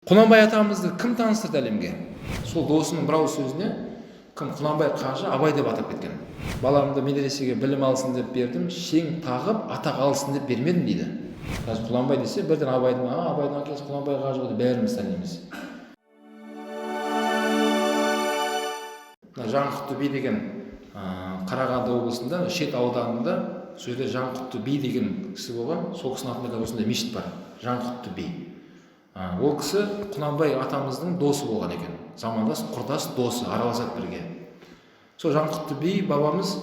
Құнанбай атамызды кім таныстырды әлемге? Сол досының бір ауыз сөзіне кім Құнанбай қажы Абай деп атап кеткен. Баламды медресеге білім алсын деп бердім, шең тағып атақ алсын деп бермедім дейді. Қазір Құнанбай десе бірден Абайдың, Абайдың әкесі Құнанбай қажы ғой деп бәріміз танимыз. Мына Жанқұтты би деген Қарағанды облысында Шет ауданында сол жерде Жанқұтты би деген кісі болған. Сол кісінің атында қазір осындай мешіт бар. Жанқұтты би. Ол кісі Құнанбай атамыздың досы болған екен. Замандас, құрдас, досы, араласады бірге. Сол Жанқұтты би бабамыз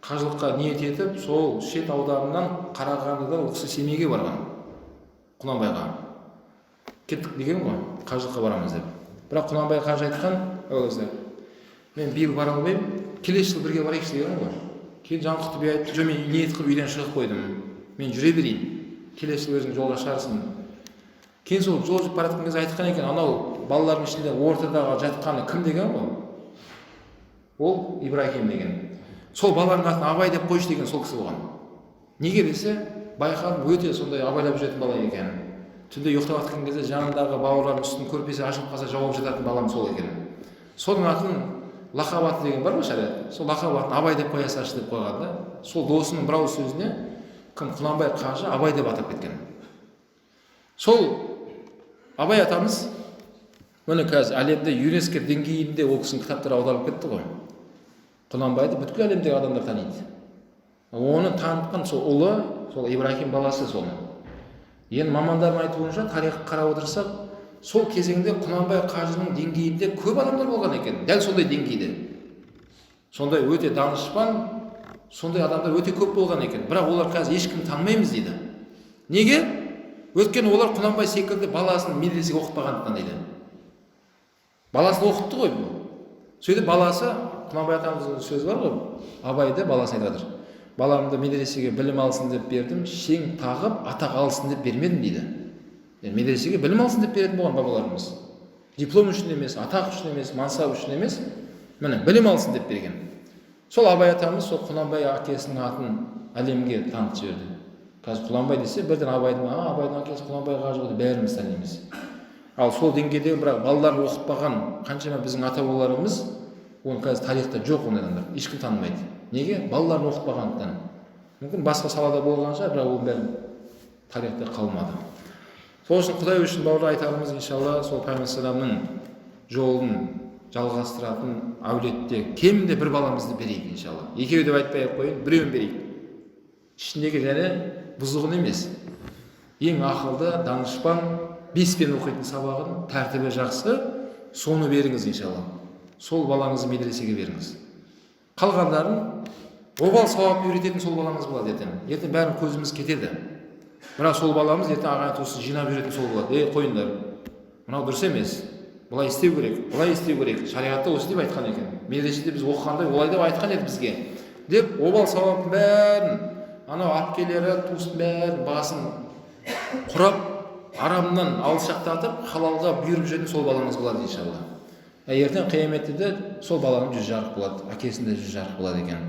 қажылыққа ниет етіп, сол Шет ауданынан Қарағандыдан ол кісі Семейге барған. Құнанбайға. Кеттік деген ғой, қажылыққа барамыз деп. Бірақ Құнанбай қажы айтқан ол кезде, мен биыл бара алмаймын, келесі жылы бірге барайықшы деген ғой. Кейін Жанқұтты би айтты, жоқ, мен ниет қылып үйден шығып қойдым, мен жүре берейін, келесі жылы өзің жолға шығарсың. Кейін сол жол жүріп бара жатқан кезде айтқан екен, анау балалардың ішінде ортадағы жатқаны кім деген ғой? Ол Ибрахим деген. Сол баланың атын Абай деп қойшы деген сол кісі болған. Неге десе, байқадым, өте сондай абайлап жүретін бала екен. Түнде ұйықтап жатқан кезде жанындағы бауырларының үстін көрпесі ашылып қалса жауып жататын балам сол екен. Соның атын лақап аты деген бар ғой шариғат. Сол лақап атын Абай деп қоя салшы деп қойған да. Сол досының бір ауыз сөзіне кім Құнанбай қажы Абай деп атап кеткен. Сол Абай атамыз міне қазір әлемде ЮНЕСКО деңгейінде ол кісінің кітаптары аударылып кетті ғой. Құнанбайды бүткіл әлемдегі адамдар таниды. Оны танытқан сол ұлы, сол Ибрахим баласы соны. Енді мамандардың айтуынша, тарихқа қарап отырсақ, сол кезеңде Құнанбай қажының деңгейінде көп адамдар болған екен. Дәл сондай деңгейде. Сондай өте данышпан, сондай адамдар өте көп болған екен. Бірақ олар қазір ешкім танымаймыз дейді. Неге? Өйткені олар Құнанбай секілді баласын медресеге оқытпағандықтан дейді. Баласын оқытты ғой бұл. Сөйтіп баласы, Құнанбай атамыздың сөзі бар ғой, Абайды баласына айтып жатыр. Баламды медресеге білім алсын деп бердім, шең тағып атақ алсын деп бермедім дейді. Енді медресеге білім алсын деп беретін болған бабаларымыз. Диплом үшін емес, атақ үшін емес, мансап үшін емес, міне білім алсын деп берген. Сол Абай атамыз сол Құнанбай әкесінің атын әлемге танытып жіберді. Қазір Құнанбай десе бірден Абайдың, Абайдың әкесі Құнанбай қажы ғой деп бәріміз танимыз. Ал сол деңгейде бірақ балаларын оқытпаған қаншама біздің ата-бабаларымыз, оны қазір тарихта жоқ ондай адамдар, ешкім танымайды. Неге? Балаларын оқытпағандықтан. Мүмкін басқа салада болған шығар, бірақ оның бәрі тарихта қалмады. Сол үшін Құдай үшін бауырлар айтарымыз, иншалла, сол Пайғамбар саламның жолын жалғастыратын әулетте кемінде бір баламызды берейік, иншалла. Екеу деп айтпай ақ қояйын, біреуін берейік. Ішіндегі және бұзығын емес. Ең ақылды, данышпан, 5-пен оқитын сабағын, тәртібі жақсы, соны беріңіз, иншалла. Сол балаңызды медресеге беріңіз. Қалғандарын обал сауап үйрететін сол балаңыз болады ертең. Ертең бәрін көзіміз кетеді. Бірақ сол баламыз ертең ағайын туысын жинап жүретін сол болады. Ей, қойыңдар, мынау дұрыс емес, былай істеу керек, былай істеу керек, шариғатта осы деп айтқан екен, медреседе біз оқығанда олай деп айтқан еді бізге деп обал сауаптың бәрін анау әпкелері, туыстың бәрін басын құрап, арамнан алшақтатып, халалға бұйырып жүретін сол балаңыз болады, иншалла. Ертең қияметте де сол баланың жүзі жарық болады, әкесінің де жүзі жарық болады екен.